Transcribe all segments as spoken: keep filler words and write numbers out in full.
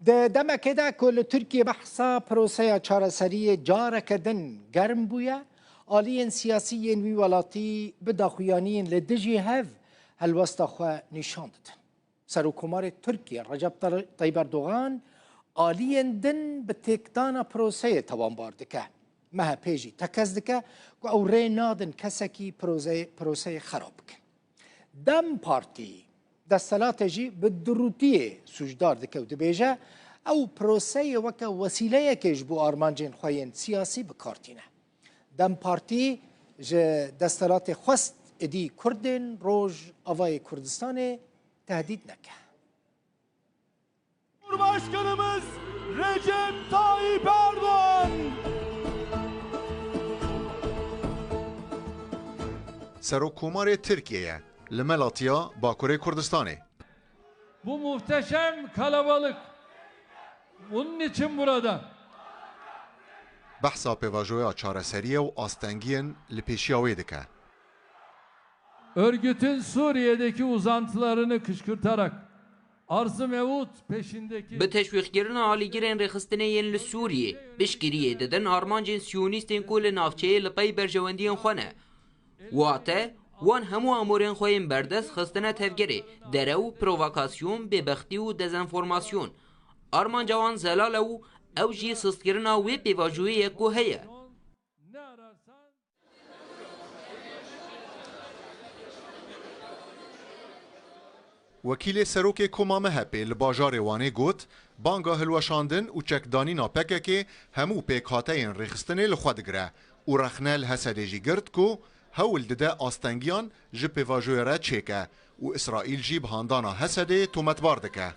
Di demekê de ku li Tirkiyê behsa proseya çareseriyê careke din germ bûye, aliyên siyasî yên wî welatî bi daxuyaniyên li dijî hev helwesta xwe nîşan didin. Serokkomarê Tirkiyê Recep Tay-, Tayyip Erdogan aliyên din bi têkdana proseyê tawanbar dike. M H P jî tekez dike ku ew rê nadin kesekî proze-, proseyê xerab bikin. DEM Partî desthilatê jî bi durûtiyê sûcdar dike û dibêje, ew proseyê weke wesîleyekê ji bo armancên xwe yên siyasî bi kar tîne. DEM Partî ji desthilatê xwest êdî Kurdên Rojavayê Kurdistanê tehdît neke. Cumhurbaşkanımız Recep Tayyip Erdoğan. Serokkomarê Tirkiyeyê li Melatiya Bakurê Kurdistanê. Bu muhteşem kalabalık. Bunun için burada. Behsa pêvajoya çareseriyê û astengiyên li pêşiya wê dike. Örgütün Suriye'deki uzantılarını kışkırtarak arz-ı mevut peşindeki Bi teşwîqkirina alîgirên rêxistinê yên li Sûriyê piştgiriyê didin armancên siyonîstên ku li navçeyê li pey berjewendiyên xwe ne. Wate, wan hemû amûrên xwe yên berdest xistine tevgerê, derew, provokasyon, bêbextî û dezenformasyon. Armanca wan zelal e û ew jî sistkirina wê pêvajoyê ye ku heye. Wekîlê serokê Koma M H P li bajarê Wanê got, banga hilweşandin û çekdanîna P K K hemû pêkhateyên rêxistinê li xwe digire û rexne li Hesedê jî girt ku hewl dide astengiyan ji pêvajoyê re çêke û Îsraîl jî bi handana Hesedê tometbar dike.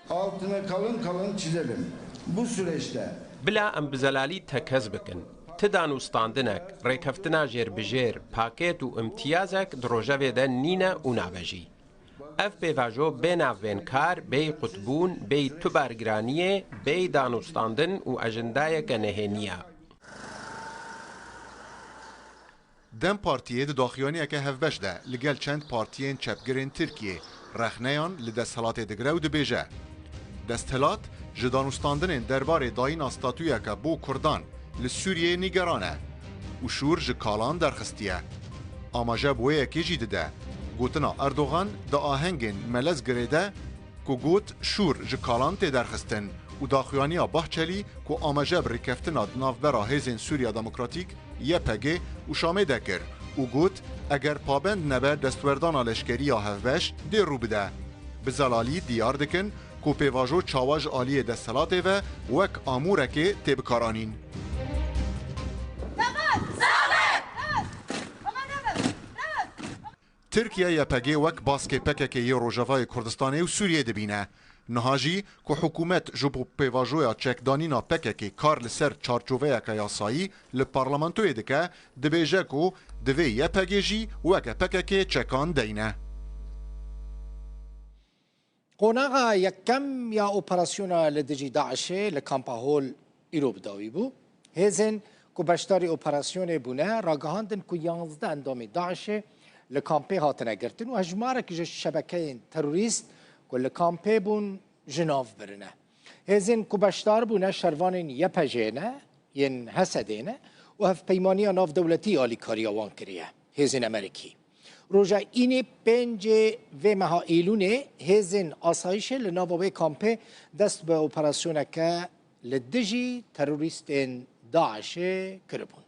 Altını kalın kalın çizelim. Bu süreçte Bila em bi zelalî tekez bikin. Ti danûstandinek, rêkeftina jêrbijêr, paket û îmtiyazek di rojevê de nîne û nabe jî. Ev pêvajo bê navbênkar, bêyî qutbûn, bêyî tu bargiraniyê, bêyî danûstandin û ejendayeke nehênî ye. DEM Partiyê di daxuyaniyeke hevbeş de li gel çend partiyên çepgirên Tirkiyê rexneyan li desthilatê digire û dibêje, desthilat ji danûstandinên derbarê dayîna statuyeke bo Kurdan li Sûriyeyê nîgeran e û şûr ji kalan derxistiye. Amaje bi wê yekê jî dide, gotina Erdogan di ahengên Melez Girê de ku got şûr ji kalan tê derxistin û daxuyaniya Bahçelî ku amaje bi rêkeftina di navbera Hêzên Sûriya Demokratîk, Y P G, û Şamê de kir û got, eger pabend nebe destwerdana leşkerî ya hevbeş dê rû bide. Bi zelalî diyar dikin ku pêvajo çawa ji aliyê desthilatê ve wek amûrekê tê bikaranîn. Tirkiye Y P G wek baskê P K K yê Rojavayê Kurdistanê û Sûriyê dibîne. Niha jî ku hikûmet ji bo pêvajoya çekdanîna P K K kar li ser çarçoveyeke yasayî li parlamentoyê dike, dibêje ku divê Y P G jî weke P K K çekan deyne. Qonaxa yekem ya operasyona li dijî DAIŞê li Kampa Hol îro bi dawî bû. Hêzên ku beşdarî operasyonê bûne, ragihandin ku yanzdeh endamê DAIŞê li kampê hatine girtin û hejmarek ji şebekeyên terorîst ku li kampê bûn ji nav birine. Hêzên ku beşdar bûne şervanên Y P J'ê ne, yên Hesedê ne û hevpeymaniya navdewletî alîkariya wan kiriye, hêzên Amerîkî. Roja Înê pêncê vê meha Îlûnê hêzên asayîşê li nava wê kampê dest bi operasyoneke li dijî terorîstên DAIŞê kiribûn.